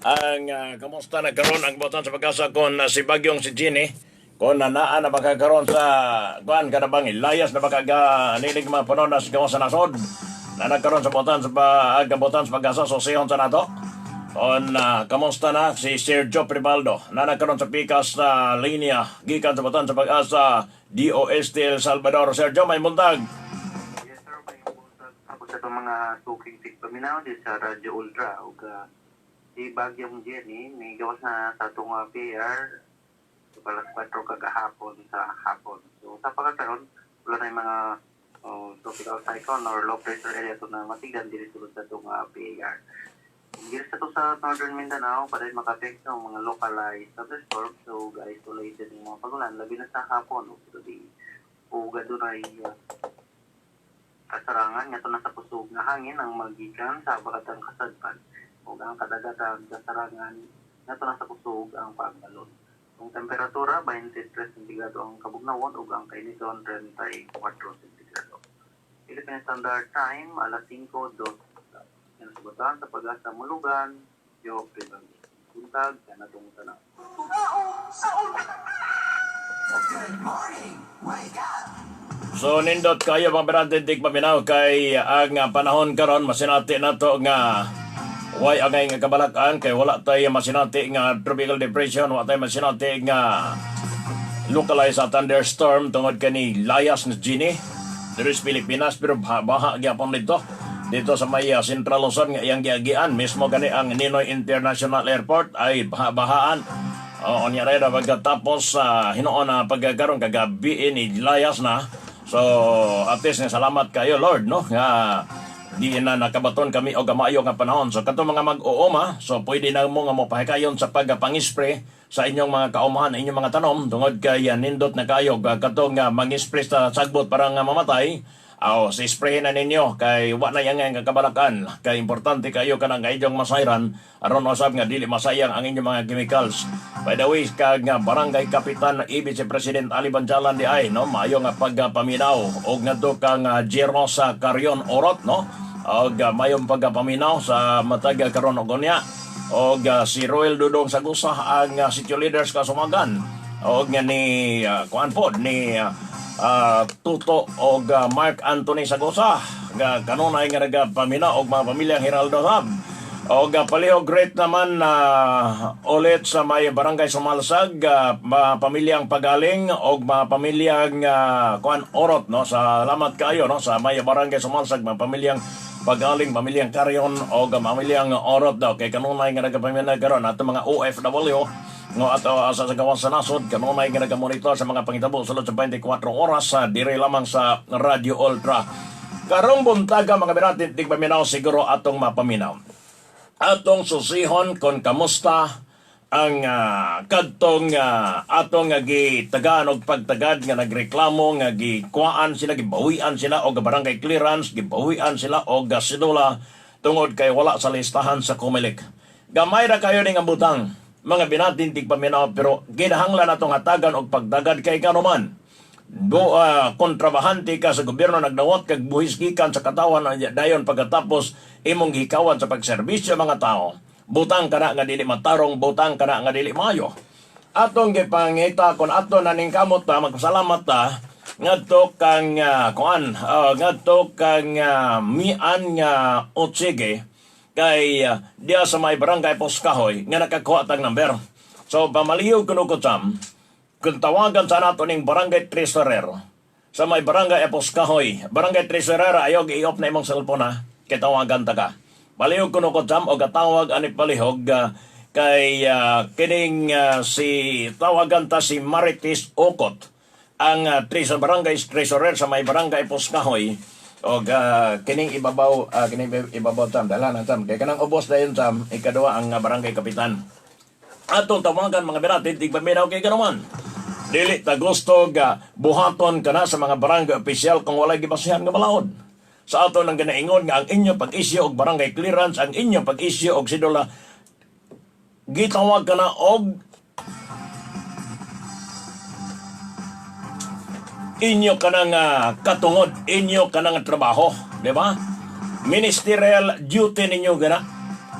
Ang kamusta na karon ang botan sa pag-asa kon si Bagyong si Jenny kon na naa na baka karon sa kuan kada bang layas na baka ga nilig mga puno na sa gawas sa nasod na nagkaroon sa botan sa pag botan sa pag-asa, so sihon sa nato kon kamusta na si Sir Joe Pribaldo na nagkaroon sa pikas na linya gikan sa botan sa pag-asa DOST El Salvador. Sir Joe, may buntag. Yes sir, may buntag ako sa itong mga suking tigpaminaw di sa Radyo Ultra ug si Bagyong Jenny ni gawas na sa atong PR alas 4 kagahapon sa hapon. So sa pagkakaroon, wala na yung mga tropical cyclone or low pressure area to na matigdan diri sulod sa atong PAR. Diri sa to sa Northern Mindanao, padayon maka-apekto ang mga localized thunderstorms, so isolated yung mga pagulan, labi na sa hapon ug today. Ug adunay kasarangan nga na sa kusog nga hangin ang magikan sa habagatang kasadpan ug ang kadagatan kasarangan nga na sa kusog ang pagbalon. Ang temperatura, 23 sentigrado ang kabugnawon ug ang kainiton, 34 sentigrado. Philippine Standard Time, alas 5:02. Yan sa Bataan sa Pag-asa Mulugan, Yo Pribang. Buntag, kanatong tanan. Good morning. Wake up. So nindot kayo, mga birante tigpaminaw, kay ang panahon karon masinati nato nga way angay nga kabalakan kay wala tay masinati nga tropical depression, wa tay masinati nga localized sa thunderstorm tungod kani layas ni Jenny diri sa Pilipinas, pero baha gyapon dito dito sa may Central Luzon nga iyang giagian. Mismo gani ang Ninoy International Airport ay baha-bahaan. Oo, niya rin pagkatapos sa hinuon na pagkakaroon kagabi ni layas na. So, at least nga salamat kayo Lord, no, nga di na nakabaton kami og maayo nga panahon. So kadtong mga mag-uuma, so pwede na mo nga mopahikayon sa pagpang-spray sa inyong mga kaumahan, inyong mga tanom tungod kay nindot na kayo katong mang-spray sa sagbot para nga mamatay. Aw, si spray na ninyo kay wa na yang nga kabalakan, kay importante kayo kanang inyong masayran aron usab nga dili masayang ang inyong mga chemicals. By the way, kag nga barangay kapitan ibig si President Ali Banjalan di ay, no, maayo nga pagpaminaw og ngadto kang Jerosa Carion Orot, no, og mayong pagpaminaw sa matag karon og unya, og si Royal Dudong Sagusa ang city leaders kasumagan og nga ni kuan pod ni Tuto og Mark Anthony Sagosa nga kanunay nga nagapamina og mga pamilyang Heraldo Hub og palihog great naman na ulit sa may barangay Sumalsag, mga pamilyang Pagaling og mga pamilyang kuan Orot, no. Salamat kayo, no, sa may barangay Sumalsag, mga pamilyang Pagaling, pamilyang Carrion og pamilyang Orot daw kay kanunay nga nagapamilya karon ato mga OFW nga ato asa sa gawas sa nasod, kanunay nga nagamonitor sa mga pangitabo sulod sa 24 oras sa dire lamang sa Radio Ultra. Karong buntaga, mga biratin tigpaminaw, siguro atong mapaminaw, atong susihon kon kamusta ang kadtong atong nga gitagaan og pagtagad nga nagreklamo nga gikuhaan sila, gibawian sila og barangay clearance, gibawian sila og sedula tungod kay wala sa listahan sa COMELEC. Gamay ra kayo ning butang, mga binatin tigpaminaw, pero ginahanglan atong hatagan og pagdagad kay kanuman do kontrabahante ka sa gobyerno, nagdawat kag buhis gikan sa katawan, dayon pagkatapos imong gikawan sa pagserbisyo mga tao, butang kana nga dili matarong, butang kana nga dili maayo. Atong gipangita kon ato na ning kamot ta, magpasalamat ta ngadto kang kuan ngadto kang mian nga Otsige kay diya sa may barangay Poskahoy nga nakakuha tag number. So pamalihog kuno ko tam kung tawagan sa nato ning barangay treasurer sa may barangay Aposkahoy. Barangay treasurer, ayog i-off na imong cellphone ha. Kay tawagan ta ka. Palihog kuno ko jam o katawag ani palihog kay kining si tawagan ta si Marites Okot, ang treasurer, barangay treasurer sa may barangay Poskahoy, og kining ibabaw tam dala na tam kay kanang ubos dayon tam ikaduha ang barangay kapitan atong tawagan, mga biratin tigpaminaw, kay ganuman dili ta gusto ga buhaton kana sa mga barangay opisyal kung walay gibasihan nga balaod. Sa ato nang ginaingon nga ang inyo pag-isyu og barangay clearance, ang inyo pag-isyu og sidula, gitawag kana og inyo kanang katungod, inyo kanang trabaho, di ba? Ministerial duty ninyo gana.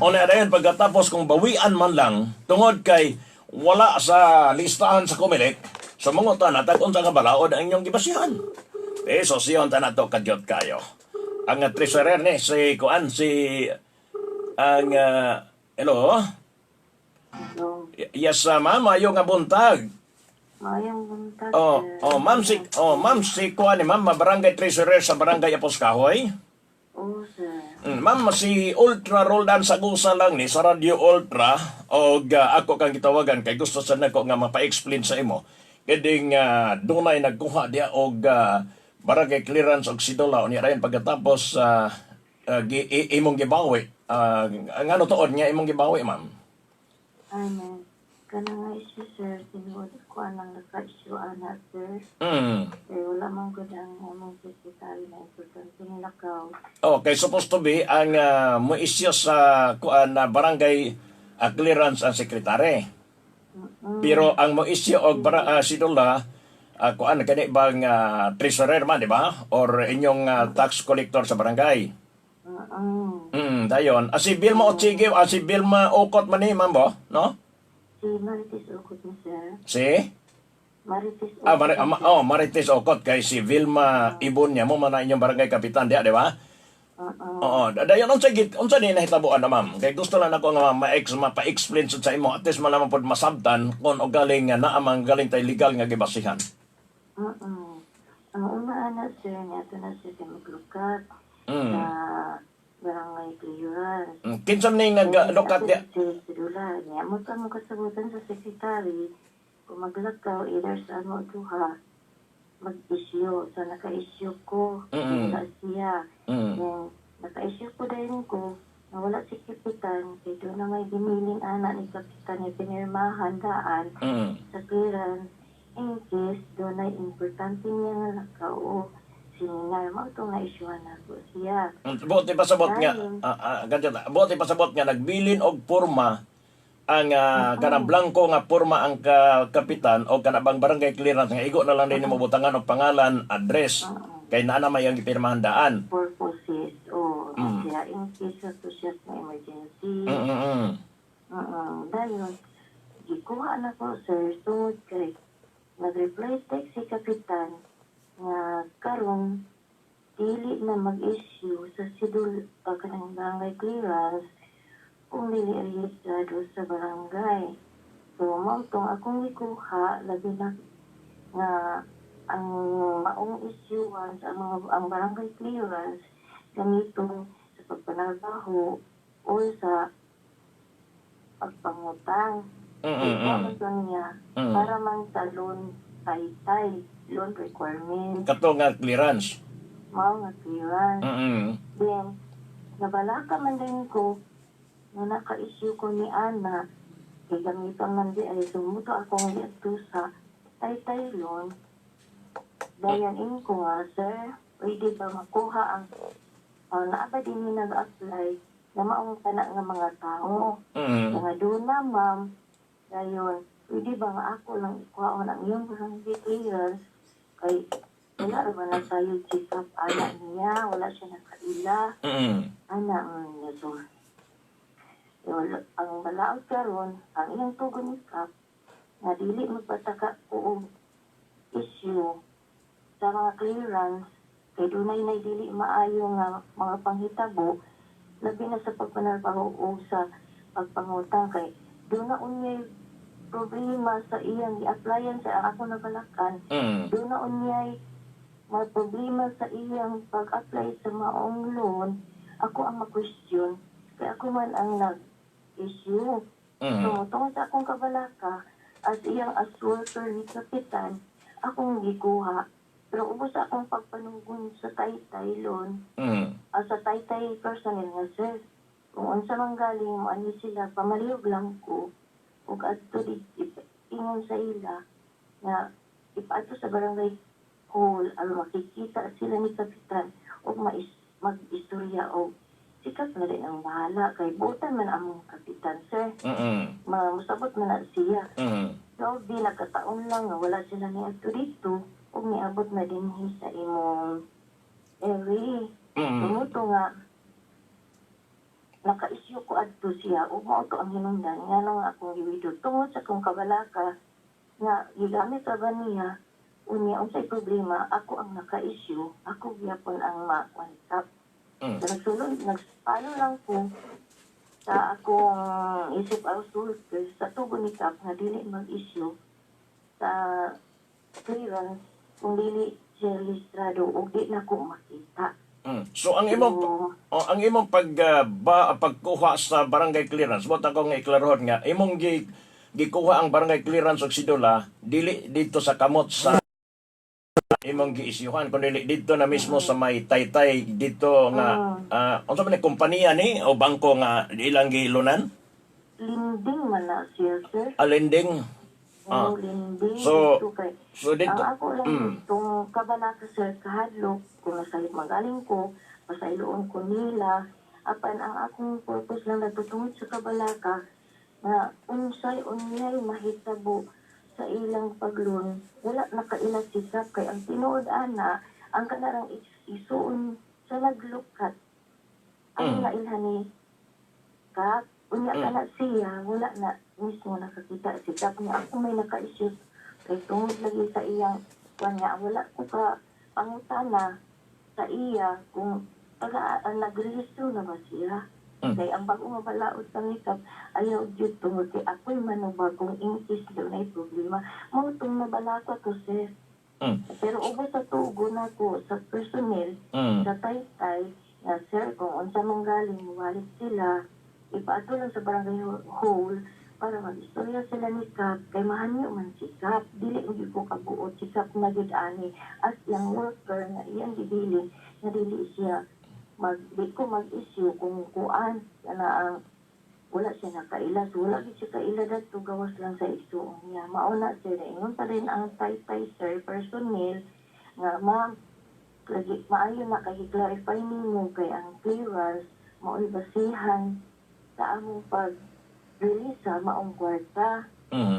O na dayon pagkatapos kung bawian man lang tungod kay wala sa listahan sa Comelec, sa mga tag unsa nga balaod ang inyong gibasihan. Eh, so siyon ta nato kadyot kayo. Ang treasurer ni si kuan si ang hello. Hello. Yes, ma'am, ayo nga buntag. Maayong buntag, Oh, sir. oh, ma'am si kuan ni ma'am, barangay treasurer sa Barangay Apos Kahoy. Oo, sir. Ma'am, si Ultra Roldan Sagusa lang ni sa Radyo Ultra og ako kang gitawagan kay gusto sa nako nga mapa-explain sa imo. Kining dunay nagkuha diya og barangay clearance og sidula unya dayon pagkatapos imong gibawi. Ngano tuod nga imong gibawi, ma'am? Ay, man. Kana nga issue, sir. Tinuod ko anang naka-issue ana, sir. Eh, wala man gud ang among secretary na importante nilakaw. Okay, supposed to be ang mo-issue sa kuan na barangay clearance ang sekretary. Pero ang mo-issue og sidula kuan kani bang treasurer man, di ba? Or inyong tax collector sa barangay. Dayon. Si Vilma Otsige, si Vilma Okot man ni, ma'am bo, no? Si Marites Ukot ni sir. Si? Marites Ukot. Oh, Marites Okot kay si Vilma Ibon niya mo man na inyong barangay kapitan diya, di ba? Oo. Oo, dayon unsa ni nahitabuan na, ma'am? Kay gusto lang ako nga ma-pa-explain sa imo at least man lamang pod masabtan kung og galing nga naa man galing tay legal nga gibasihan. Ang una ana, sir, niya ito na sir kay maglukat sa barangay clearance. Kinsa man ning naglukat diya? Sidula niya. Mo ka mo kasabutan sa secretary kung maglakaw either sa amo duha mag-issue. So naka-issue ko. Wala siya. Then, naka-issue ko din ko na wala si Kapitan. Kay doon na may biniling ana ni Kapitan ni pinirmahan daan sa clearance in case doon ay importante niya nga lakaw o seminar. Mao itong na-issuean ako siya. Buot pasabot nga Dayon. ganyan, buot pasabot nga nagbilin og porma ang kanang blanko nga porma ang kapitan o kana bang barangay clearance nga igo na lang din mo butangan og pangalan, address kay naa na may ang gipirmahan daan. Purposes o siya in case of siya na emergency. Dayon, gikuha na ko, sir, tungod kay nag-reply text si Kapitan nga karon dili na mag-issue sa sidul pa kanang barangay clearance kung dili rehistrado sa barangay. So, mao tong akong gikuha, labi na nga ang maong issuance, ang mga ang barangay clearance gamiton sa pagpanarbaho o sa pagpangutang. Ikaw man to niya para man sa loan taytay, loan requirement, Kato nga clearance. mao nga clearance. Then, nabalaka man din ko na naka-issue ko ni Ana, kay gamiton man di ay sumuto akong giadto sa taytay loan. Dayan in ko nga, sir, pwede ba makuha ang naa ba din ni nag-apply na maong kana nga mga tao? Nga doon na, ma'am, dayon, pwede ba nga ako lang ikuhaon ang iyong barangay clearance kay wala ra ba na tayo check up ana niya, wala siya nakaila ana ang niya. So yun, ang balaod karon ang iyang tugon ni Kap nga dili magpataka ko og issue sa mga clearance kay dunay nay dili maayo nga mga panghitabo labi na sa pagpanarbaho o sa pagpangutang kay doon na unyay problema sa iyang gi-applyan sa ang ako nabalakan. Doon na unyay may problema sa iyang pag-apply sa maong loan, ako ang ma-question kay ako man ang nag-issue. So tungod sa akong kabalaka as iyang as worker ni Kapitan, akong gikuha, pero ubos sa akong pagpanugon sa taytay loan, sa taytay personnel nga, sir, kung unsa man galing mo ani sila, pamalihog lang ko ug adto di ingon sa ila nga ipaadto sa barangay hall aron makikita sila ni Kapitan ug mais mag-istorya og sikap na rin ang bahala kay buotan man among kapitan, sir. Musabot man na siya. So, di nagkataon lang nga wala sila ni dito ug niabot na dinhi sa imong area. Tumuto nga. Naka-issue ko adto siya ug mao to ang hinungdan nga akong giwidot tungod sa akong kabalaka nga gigamit ra ba niya. Unya unsay problema, ako ang naka-issue, ako gyapon ang ma-kuan. So, nagsulod, nagpalo lang ko sa akong isip outsourcer sa tugo ni Kap nga dili mag-issue sa clearance kung dili siya rehistrado ug di na ko makita. So ang imong So, oh, ang imong pag ba, pagkuha sa barangay clearance, mo ako nga iklarohon nga imong gikuha ang barangay clearance og sidula dili dito sa kamot sa imong giisyuhan kundi dito na mismo sa may Taytay dito nga unsa man ni kompanya ni o bangko nga ilang gilunan? Lending man na siya, sir. A lending. Oh, lending. So, dito kay so dito ang ako lang itong kabalaka, sir, kahadlok kung nasa magaling ko, pasayloon ko nila. Apan ang akong purpose lang natutungod sa kabalaka nga unsay unyay mahitabo sa ilang paglun, wala nakaila si Kap kay ang tinuod ana ang kanarang isuon sa naglukat ang nailhan ni Kap. Unya kana siya wala na mismo nakakita si Kap niya. Ako may naka-issue kay tungod lagi sa iyang kuan niya, wala ko ka pangutana sa iya kung taga nagrehistro na ba siya. Kay ang bago nga balaod sa makeup ayaw jud tungod kay ako'y manubagong in case daw na problema mo itong nabalaka ko, sir. Pero ubos sa tugo na ko sa personnel sa Taytay nga, "Sir, kung unsa man galing mubalik sila, ipaato lang sa barangay hall para mag-istorya sila ni Kap kay mahanyo man si Kap." Dili gyud ko kabuot si Kap na gyud ani as iyang worker nga iyang gibilin nga dili siya mag di ko mag-issue kung kuan kana ang wala siya nakaila. So wala gyud siya kaila dadto gawas lang sa igsuon niya. Mao na, sir, ingon pa rin ang Taytay, sir, personnel nga, "Ma'am, lagi maayo na kay clarify nimo kay ang clearance mao'y basihan sa among pag release sa maong kwarta."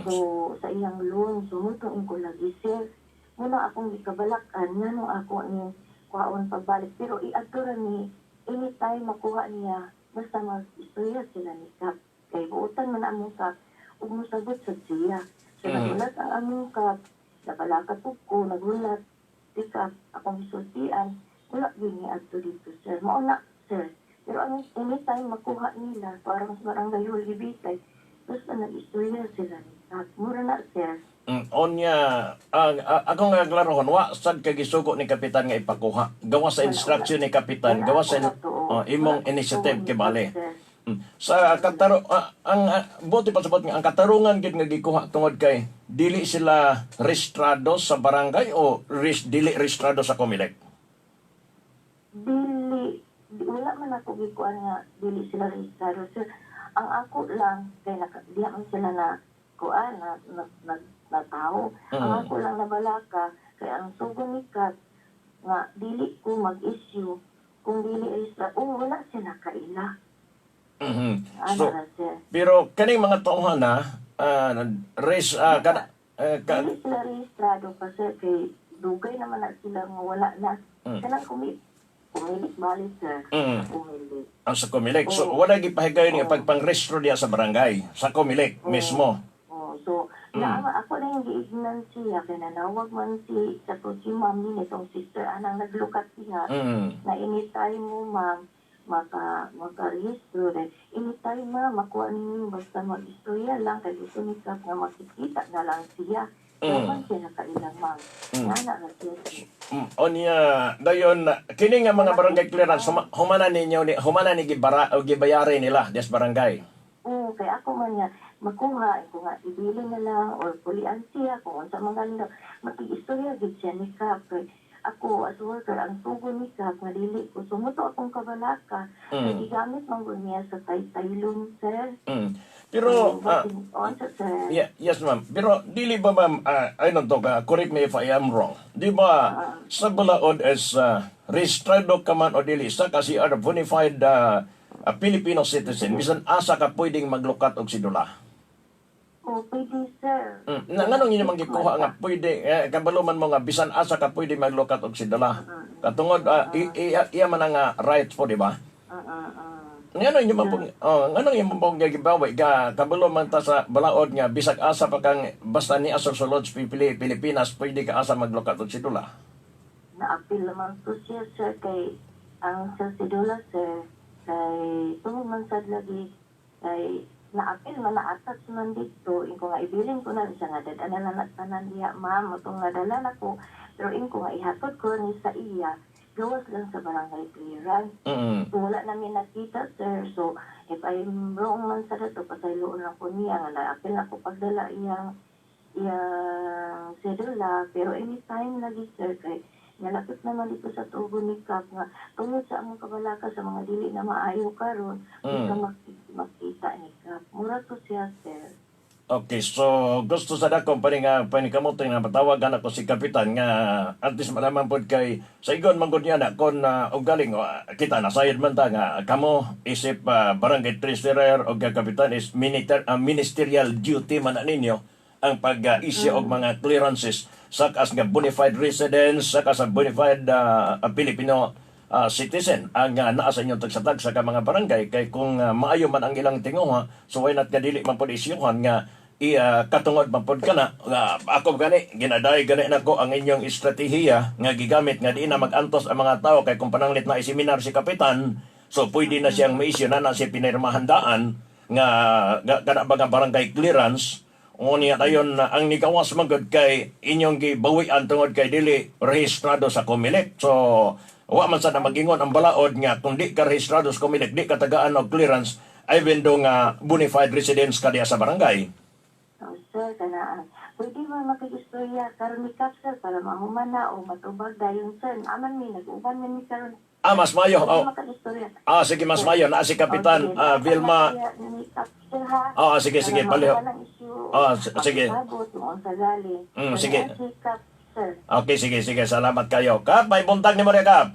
So sa iyang loan, so mutong ko lagi, sir, muna akong gikabalakan nganong ako ni kuhaon pagbalik, pero iadto ra ni anytime makuha niya basta mag-istorya sila ni Kap kay buotan man among Kap ug mosagot sad siya. So nagulat ang among Kap, nabalaka pud ko, nagulat si Kap, akong gisultian, wala gyud ni adto dito, sir. Mao na, sir, pero ang anytime makuha nila para mas barangay hall gibitay basta nag-istorya sila ni Kap. Mura na, sir. Onya, ang ako nga klarohon, wa sad kay gisugo ni kapitan nga ipakuha. Gawa sa Wala, instruction wala. ni kapitan, Wala gawa sa ako na to. oh, imong Wala initiative ko kay bale. sir. Sa kataro ang buti pa sabot nga ang katarungan gid nga gikuha tungod kay dili sila rehistrado sa barangay o dili rehistrado sa Comelec. Dili wala man ako gikuan nga dili sila rehistrado, sir. Ang ako lang kay naka, di man sila na kuan na tao. Ang ako lang nabalaka kay ang sugo ni Kat nga dili ko mag-issue kung dili rehistrado. Oh, wala sila kaila. Ana So, ra, sir. pero kaning mga tauhan na res kana Dili sila rehistrado pa, sir, kay dugay naman na sila nga wala na. Kanang kumilik bali, sir. Kumilik. Ang sa Comelec. So Oo. wala gipahigayon nga pagpangrehistro diya sa barangay, sa Comelec mismo. Oh, so na ako na yung giignan siya kay nanawag man si sa to si ma'am ni itong sister anang naglukat siya na anytime mo, ma'am, maka maka-rehistro rin anytime, ma'am, makuha ninyo basta mag-istorya lang kay gusto ni Kap nga makikita na lang siya. Dapat siya nakailang, ma'am. Nga na ra siya. Onya, dayon kini nga mga barangay clearance humana ninyo ni humana ni gibara o gibayari nila des barangay. Oo, kay ako man nga makuha ko nga ibili na lang or pulian siya kung unsa man galing daw. Makig-istorya gid siya ni Kap kay ako as worker ang tugon ni Kap nga dili ko sumuto akong kabalaka kay gigamit man gud niya sa Taytaylon, sir. Pero unsa, sir? Yeah, yes, ma'am. Pero dili ba, ma'am, I don't know, correct me if I am wrong. Di ba sa balaod is registrado ka man o dili sa kasi are bona fide Filipino citizen, bisan asa ka pwedeng maglukat og sidula? Oh, pwede, sir. Na nganong inyo man gikuha nga pwede kabalo man mo nga bisan asa ka pwede maglukat og sidula? Katungod iya man ang right po, di ba? Mm. Ngano inyo man pong, oh, ngano inyo man pong gibawi ka kabalo man ta sa balaod nga bisag asa pa kang basta ni asa sulod sa Pilipinas, pwede ka asa maglukat og sidula. Naapil naman po siya, sir, kay ang sa sidula, sir, kay tungod man sad lagi kay naapil man, na-attach man dito. Inko nga ibilin ko na siya nga dad-an na na tanan diha, ma'am, atong nga dala nako, pero inko nga ihatod ko ni sa iya gawas lang sa barangay clearance. So, wala namin nakita, sir. So, if I'm wrong man sa dato, pasayloon lang ko niya nga naapil ako pagdala iyang iyang sedula. Pero anytime lagi, sir, kay nalapit naman dito sa tubo ni Kap nga tungod sa among kabalaka sa mga dili na maayo karon, mm, makita ni Kap. Mura to siya, sir. Okay, so gusto sa dakong paninga panikamuting nga patawagan ako si Kapitan nga at least malaman pod kay sa igon man gud niya na kon og galing kita nasayod man ta nga kamo isip barangay treasurer og kapitan is ministerial duty man na ninyo ang pag-issue og mga clearances sakas nga bona fide residents, sakas sa bona fide Filipino citizen ang naa sa inyong tagsa-tagsa ka mga barangay. Kay kung maayo man ang ilang tinguha, so why not nga dili man pod isyuhan nga i katungod man pod kana nga ako gani ginaday gani nako ang inyong estratehiya nga gigamit nga di na mag-antos ang mga tao. Kay kung pananglit na iseminar si kapitan, so pwede na siyang ma-issue na na siya pinirmahandaan nga kana ba nga barangay clearance. Ngunya dayon na ang nigawas man gud kay inyong gibawian tungod kay dili rehistrado sa COMELEC. So wa man sa na magingon ang balaod nga kung di ka rehistrado sa COMELEC, di ka tagaan og clearance even though nga bona fide residents ka diya sa barangay. So, sir, kana pwede mo makig-istorya karon ni Kap, sir, para mahuman na o matubag dayon, sir. Aman mi nag-uban man mi karon. Ah, mas mayo. Pwede Oh. makig-istorya. Ah, sige, mas mayo naa si Kapitan Okay, Vilma. ni Kap, sir, ha. Ah, sige, sige, Para palihog. mahuman ang issue. Ah, sige. Makisabot mo sa galing. Sige. Si Kap, sir. Okay, sige, sige. Salamat kayo. Kap, may buntag ni Maria, Kap.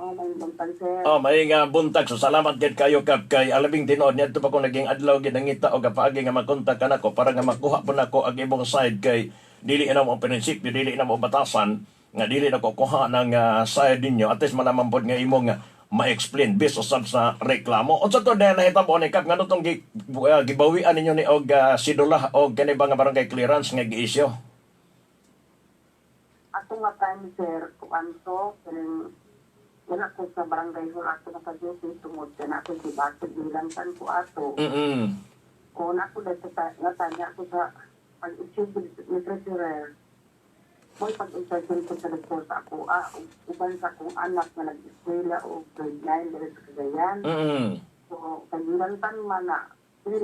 Oh, may buntag, sir. Oh, may nga buntag. So salamat gid kayo, Kap, kay alabing tinuod niadto pa ko naging adlaw gid nangita og paagi nga makontak kanako para nga makuha po nako ang imong side kay dili na mo prinsipyo, dili na mo batasan nga dili na ko kuha ng side ninyo. At least malaman pod nga imong ma-explain based usab sa reklamo. Unsa to na nahitabo ni Kap, ngano tong gibawian ninyo ni og sidula og kani ba nga barangay clearance nga gi-issue? Ato nga time, sir, kuan to, kining wala ko sa barangay hall ato naka-duty tungod kay na ako gibasig nilantan ko ato. Kung ako dito sa natanya ako sa pag-issue ni treasurer, mo'y pag-interview ko sa doktor sa ako, uban sa akong anak nga nag-eskwela o grade 9 diri sa Cagayan. So, kay nilantan man na, hindi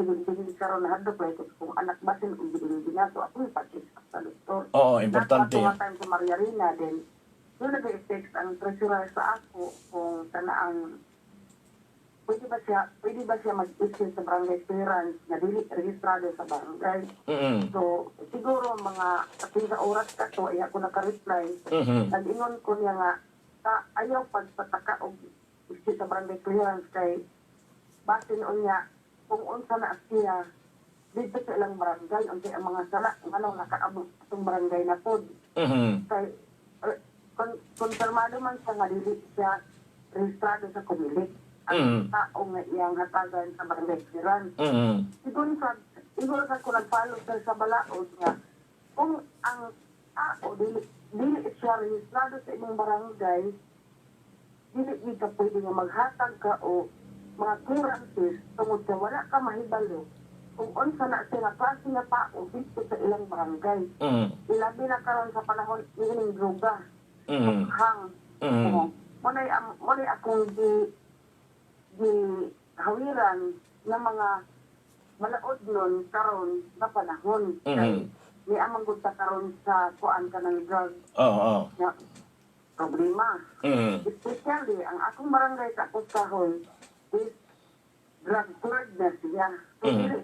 karon na hadlok ko sa akong anak basin og bilin na, so ako ipag-check up sa doktor. Oo, importante. Nakuha time sa Maria Rina, then doon nag-text ang treasurer sa ako kung ang pwede ba siya mag-issue sa barangay clearance na dili rehistrado sa barangay. So siguro mga kapin sa oras ka to ay ako naka-reply. Nag-ingon ko niya nga ta, ayaw pagpataka og issue sa barangay clearance kay basin unya kung unsa na siya dito sa ilang barangay, unsa ang mga sala ngano nakaabot atong barangay na pod kay konfirmado man siya nga dili siya rehistrado sa Comelec ang tao nga iyang hatagan sa barangay clearance. Siguro sa ko nag-follow sir sa balaod nga kung ang tao dili dili siya rehistrado sa imong barangay, dili gid ka pwede nga maghatag ka o mga clearances tungod sa wala ka mahibalo kung unsa na sila klase nga tao dito sa ilang barangay. Ilabi na karon sa panahon niining droga, hang. Oo. Mo akong gi hawiran ng mga balaod nun karon na panahon. Kay ni amang gud ta karon sa kuan ka ng drug Oo, oo. nga problema. Especially ang akong barangay sa Akos Kahoy is drug cleared na siya. So, dili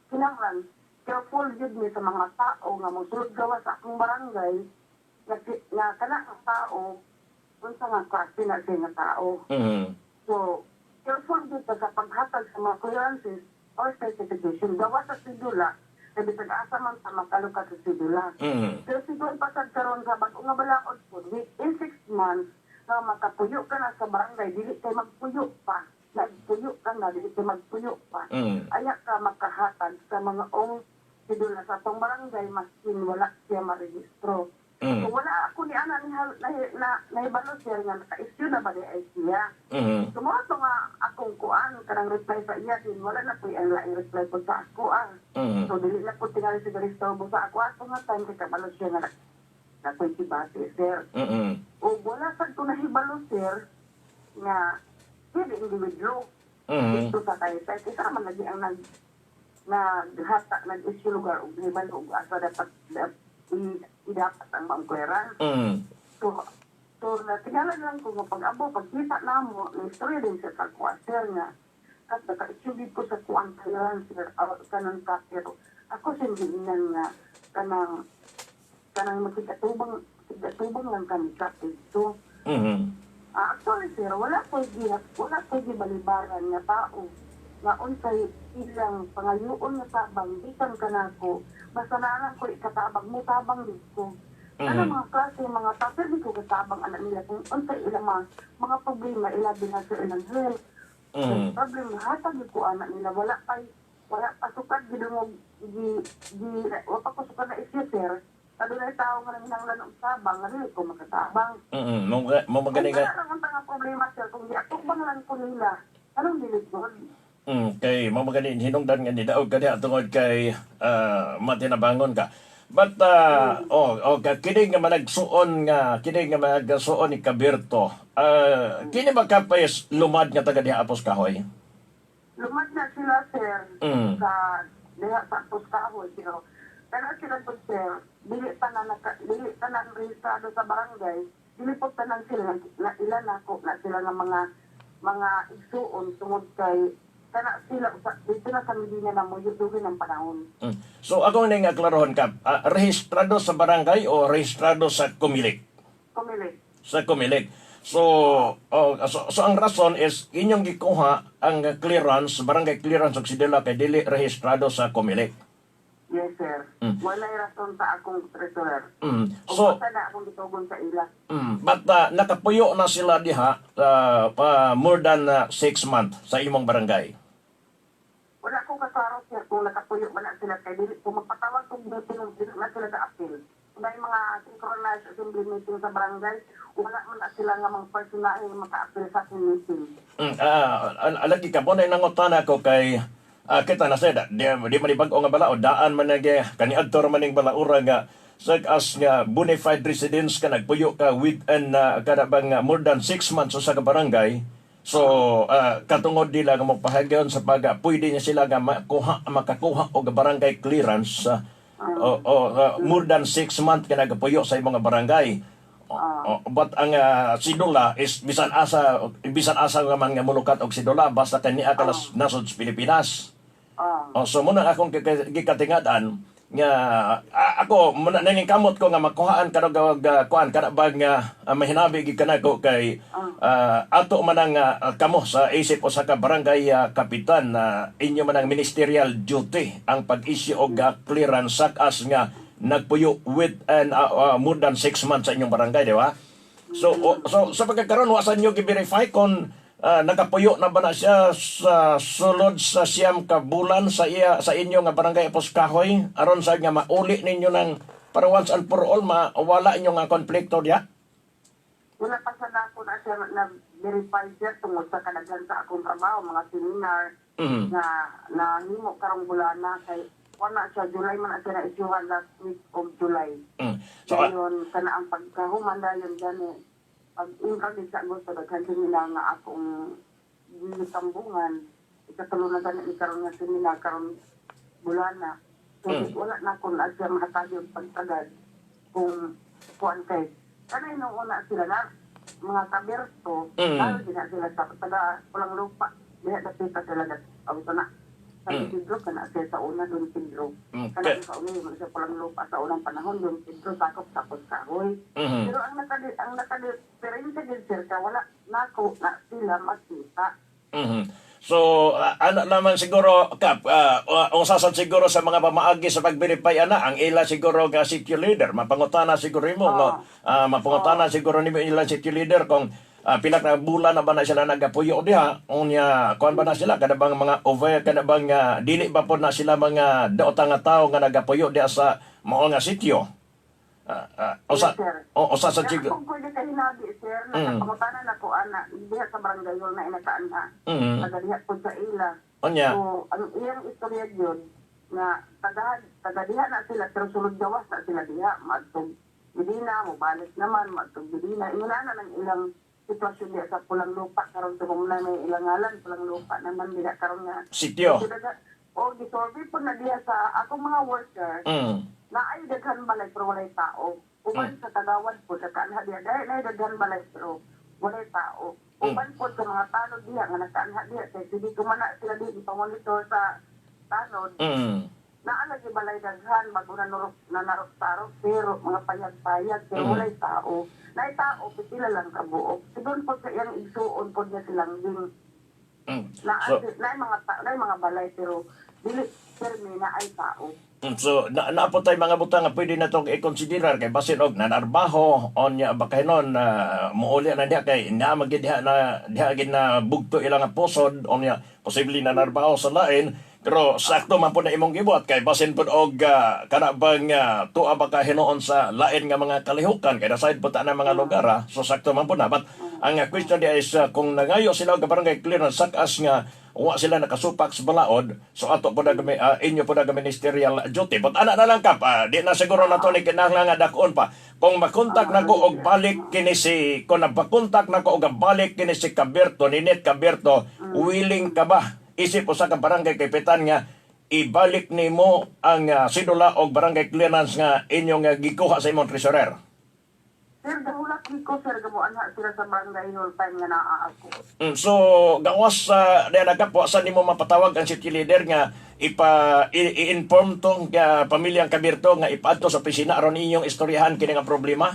kinahanglan careful jud mi sa mga tao nga mosulod gawas sa akong barangay nga, nga kana ang tao unsa nga klase na siya nga tao. So, careful jud ta sa paghatag sa mga clearances or certification. Gawas sa sidula, kay bisag asa man sa makalukat sa sidula. Pero siguro pasad karon sa bag-o nga balaod po, within 6 months, nga makapuyo ka na sa barangay, dili kay magpuyo pa. Nagpuyo ka na, dili ka magpuyo pa. Aya ka makahatag sa mga ong sidula sa atong barangay maskin wala siya marehistro. So wala ako ni ana ni na, na, nahibalo siya nga naka-issue na ba di ay siya. So mao to nga akong kuan kanang reply sa iya din wala na po ang laing reply po sa ako ah. So dili na po tingali si Garistobo sa ako ato nga time kay kabalo siya nga na kibati, sir. O wala sad ko nahibalo, sir, nga pwede individual dito sa Taytay. Kasi man lagi ang naghata, nag-issue lugar og nahibalo og asa dapat idapat ang maong clearance. So natingala lang ko nga pag-abo, pagkita namo, na istorya din siya sa kuha, sir, nga at naka-issue ko sa kuang clearance, sir, kanang ka, pero ako sindinan nga kanang kanang makikatubang lang kami ka dito. Actually, sir, wala ko gibalibaran nga tao nga unsay ilang pangayoon nga tabang bisan kanako basta naa ko ikatabang mo tabang dito. Ano mga klase mga tao, sir, di ko katabang anak nila kung unsay ilang mga problema ilabi na sa ilang health. Problem hatag ko anak nila wala pa sukad gidungog gi gi wa pa ko sukad na issue, sir. Adunay tao nga nanginahanglan og tabang nga dili ko makatabang. Mo magani Kung nga wala lang ang tanga problema, sir, kung di atubang lang ko nila, anong dili gud? Kay mo magani hinungdan nga nidaog ka diha tungod kay matinabangon ka. But oh, oh kini nga managsuon ni Kabirto. Kini ba ka pa is lumad nga taga diha Apos Kahoy? Lumad na sila, sir, sa diha sa Apos Kahoy, pero pero sila po, sir, dili pa na rehistrado sa barangay, dili po tanan sila na ilan ako na sila ng mga igsuon tungod kay kana sila usa dito na sa Medina na mo dugay ng panahon. So ako ning klarohon ka, rehistrado sa barangay o rehistrado sa Comelec? Comelec. Sa Comelec. So, oh, so ang rason is inyong gikuha ang clearance, barangay clearance og sidula kay dili rehistrado sa Comelec. Yes, sir. Walay rason sa akong treasurer. So, So, na akong gitugon sa ila. But nakapuyo na sila diha pa more than 6 months sa imong barangay. Wala akong kaklaro, sir, kung nakapuyo ba na sila kay dili kung magpatawag kong meeting dili na sila ka-appeal. Kung may mga synchronized assembly meeting sa barangay, wala man na sila nga mga personahe nga maka-appeal sa akong meeting. Alagi ka po na nangutana ko kay kita na sad di man bag-o nga balaod, daan man nag kaniadto ra man ning balaura nga such as nga bona fide residence ka, nagpuyo ka within kada bang more than 6 months sa ka barangay. So katungod nila nga mopahagyon sa pag pwede niya sila nga makuha makakuha og barangay clearance o more than 6 months ka nagapuyo sa imong barangay. O, but ang sidula is bisan asa nga man nga mulukat og sidula basta kay niya ka nasod sa Pilipinas. Oh, so muna akong gikatingad-an nga ako muna naningkamot ko nga makuhaan ka og kuan kada ba nga mahinabi gid kanako kay ato man ang kamo sa isip usa ka barangay kapitan na inyo man ang ministerial duty ang pag-issue og clearance sak-as nga nagpuyo with an more than 6 months sa inyong barangay, di ba? So so sa pagkakaroon wa sa inyo gi-verify kung nakapuyo na ba na siya sa sulod sa 9 ka bulan sa iya sa inyo nga barangay Apos Kahoy aron sa nga mauli ninyo ng para once and for all mawala inyo nga konflikto diya? Wala pa sa nako na siya na verify, sir, tungod sa kadaghan sa akong trabaho, mga seminar nga nahimo karong bulana kay wala siya July man na siya na isyuhan last week of July. So Dayon kana ang pagkahuman dayon gani pag intra din sa Agosto daghan seminar nga akong gitambungan, ikatulo na gani ni karon nga seminar karon bulana. So wala na ko na siya mahatag og pagtagad kung kuan kay kanay nung una sila na mga kaberto, lalo din na sila sa taga Pulang Lupa diha dapita sila dat aw na sa Pedro kana siya sa una Don Pedro kana sa una yung sa Pulang Lupa sa unang panahon Don Pedro sakop sa Kahoy. Pero ang nakadiferensya din, sir, ka wala nako na sila makita. So, ano naman siguro, Kap, unsa sad siguro sa mga pamaagi sa pag-verify ana, ang ila siguro nga city leader, mapangutana siguro nimo, no? Mapangutana siguro nimo ilang city leader kung pila ka bulan na ba na sila nagapuyo diha, unya kuan ba na sila, kada bang mga over, kada bang dili ba po na sila mga daotang nga tao nga nagapuyo diha sa mao nga sitio? Usa Yes, sir. o usa sa Kaya chig kung pwede ka hinabi, sir, nakapangutanan na ko, ana, diha sa barangay hall na inakaan ha. Taga diha po sa ila. Unya. So, ang iyang istorya yun, nga taga diha na sila, pero sulod gawas na sila diha, maadtog Medina, mobalik naman, maadtog Medina. Ingana na ng ilang sitwasyon diha sa Pulang Lupa, karon tungkol na may ilang ngalan, Pulang Lupa naman diha karon nga. Sitio. O, gisurvey po na diha sa akong mga worker, na ay daghan balay pero walay tao. Uban sa Tagawan po, nakaanha diha, dahil na daghan balay pero walay tao. Uban po sa mga tanod diha nga nakaanha diha, kay hindi ko man na sila di ipamonitor sa tanod, naa lagi balay daghan, bago na nurok, na narok-tarok, pero mga payag-payag, pero walay tao. Naay tao, pipila lang kabuok. Sigon po sa iyang igsuon po niya silang ding na naay mga naay mga balay pero dili permi na ay tao. So na naa po tay mga butang nga pwede na tong i-considerar kay basin og nanarbaho onya baka hinon muuli na diha kay naa man gid diha na diha gid na bugto ilang nga pusod, onya posible nanarbaho sa lain, pero sakto man po na imong gibuhat kay basin pud og kana bang tuwa ba ka hinuon sa lain nga mga kalihukan kay nasayod po ta na mga lugar ah. So sakto man po na, but ang question diha is kung nangayo sila og barangay clearance sakas nga wa sila nakasupak sa balaod, so ato po na kami, inyo po na ministerial duty. But ana na lang, Kap, di na siguro na to ni kinahanglan nga dakon pa. Kung makontak na ko og balik kini si, kung napakontak na ko og balik kini si Caberto, Ninette Caberto, willing ka ba isip usa ka barangay kapitan nga ibalik nimo ang sidula og barangay clearance nga inyong gikuha sa imong treasurer? Sir, gahulat ko, sir, gamuan ha sila sa barangay hall time nga naa ako. So gawas sa uh, na Kap, sa nimo mapatawag ang city leader nga i-inform tong pamilyang Kabirto nga ipaadto sa opisina aron inyong istoryahan kini nga problema?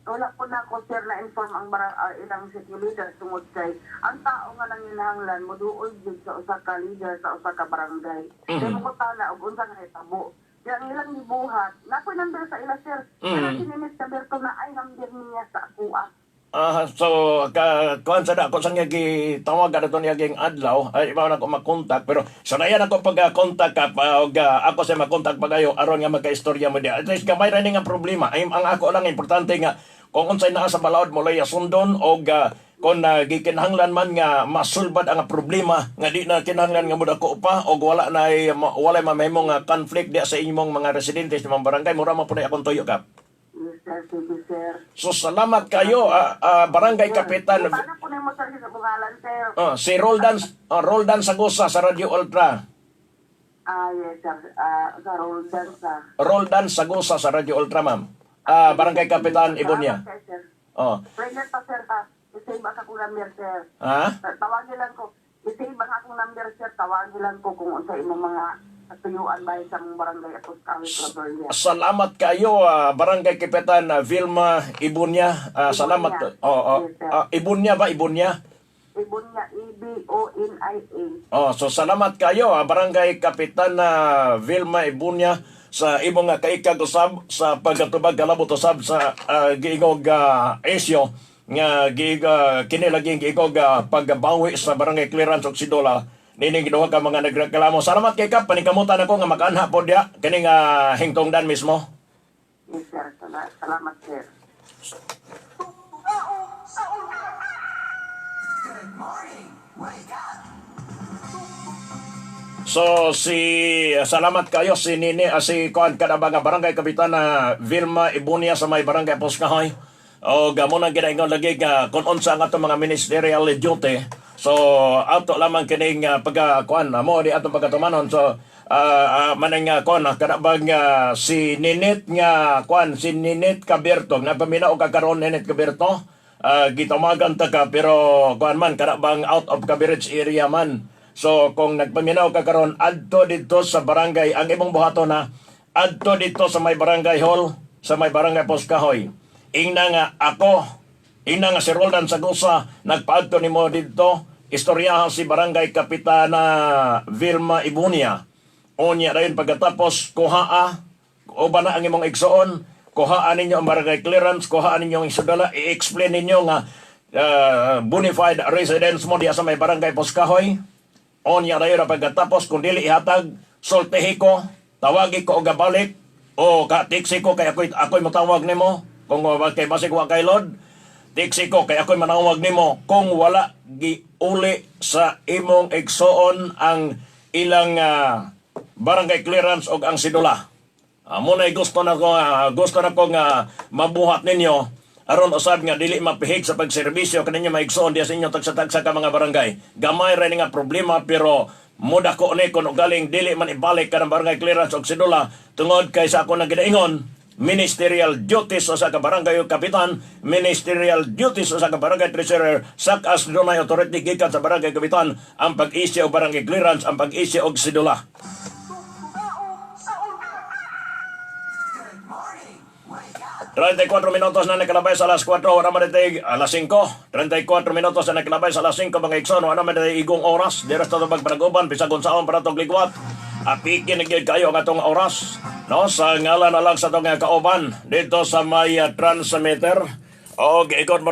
Wala po na ako, sir, na inform ang ilang city leader tungod kay ang tao nga nanginahanglan moduol jud sa usa ka leader sa usa ka barangay. Kay mangutana og unsa nga hitabo. Kaya ang ilang gibuhat, nakoy number sa ila, sir. Pero si Ninis Caberto na ay number niya sa akuha. Ah, so ka kuan sa da ako sa nga gitawag ato niya ging adlaw ay iba na ako makontak, pero sanayan ako pag kontak ka pa og ako sa makontak pagayo aron nga magkaistorya mo diha. At least gamay ra ni nga problema. Ay, ang ako lang importante nga kung unsay naa sa balaod mo lay sundon og kung gikinahanglan man nga masulbad ang problema nga di na kinahanglan nga modako pa og wala na walay mamahimo nga conflict diha sa inyong mga residente sa mga barangay, mura man po na akong tuyo, Kap. Yes, sir. Sige, sir. So salamat kayo, barangay kapitan. Paano po nimo, sir, sa bungalan, sir? Oh, si Roldan Sagosa sa Radio Ultra. Ah, yes, sir. Ah, sa Roldan sa. Roldan Sagosa sa Radio Ultra, ma'am. Ah, barangay kapitan Ibonia. Salamat, sir. Oh. Pwede pa, sir, ha. I-save ang akong number, sir. Ha? Tawagin lang ko. I-save ang akong number, sir. Tawagin lang ko kung unsa imong mga katuyuan bahin sa mong barangay at Kawit Claveria. Salamat kayo, barangay kapitan Vilma Ibunya. Ah, salamat. Ibunya. Oh. Yes, sir. Ah, Ibunya ba Ibunya? Ibonia, Ibonia. Oh, so salamat kayo, barangay kapitan na Vilma Ibunya sa imong nga kaikag usab sa pagkatubag kalabot usab sa giingog isyo nga kini lagi giingog pagbawi sa barangay clearance og sidula nining giduha ka mga nagreklamo. Salamat kay Kap, paningkamutan ako nga makaanha po diha kini nga hingtongdan mismo. Yes, sir. Salamat, sir. Sa Ultra. Good morning. Wake up. So si salamat kayo si Nini, si kuan kada nga barangay kapitana Vilma Ibunia sa may barangay Poskahoy. O gamo nang ginaingon lagi nga kung unsa ang atong mga ministerial duty. So ato lamang kining pagka kuan mo di atong pagkatumanon. So manang kuan kada bang si Ninit nga kuan, si Ninit Caberto, napaminaw ka karon, Ninit Caberto, gitamagan ta ka, pero kuan man kada bang out of coverage area man. So kung nagpaminaw ka karon, adto didto sa barangay, ang imong buhaton na adto didto sa may barangay hall sa may barangay Poskahoy. Ingna nga ako, ingna nga si Roldan Sagosa nagpaadto nimo didto, istoryahan si barangay kapitana Vilma Ibunia. Unya dayon pagkatapos kuhaa uban na ang imong igsoon, kuhaan ninyo ang barangay clearance, kuhaan ninyo ang isudala, i-explain ninyo nga Bonafide residents mo diya sa may Barangay Poskahoy. Onya dayon pagkatapos, kung dili ihatag, sultihi ko, tawagi ko og balik o ka tiksi ko kay ako'y motawag nimo kung kay basig wa kay load. Tiksi ko kay ako'y manawag nimo kung wala giuli sa imong igsoon ang ilang barangay clearance og ang sidula. Amo na gusto na ko nga mabuhat ninyo aron usab nga dili mapihig sa pagserbisyo kaninyo maigsoon diya sa inyo tagsa-tagsa ka mga barangay. Gamay ra ni nga problema, pero mudako ni kung galing dili man ibalik kanang barangay clearance og sidula, tungod kay sa ako nang ginaingon, ministerial duties sa ka barangay kapitan, ministerial duties sa ka barangay treasurer, sak as dunay authority gikan sa barangay kapitan ang pag-issue og barangay clearance, ang pag-issue og sidula. Tugtugao sa Ultra. Good morning. Wake up. 34 minutos na nakalabay sa alas 4, wala man iti alas 5. 34 minutos na nakalabay sa alas 5, mga igsoon, wala man iti igong oras. Dira sa itong pagpanaguban, bisag unsaon para itong ligwat. Apikin na gyud kayo ang atong oras. No, sa ngalan na lang sa itong kauban dito sa may transmitter. O, ikot mo.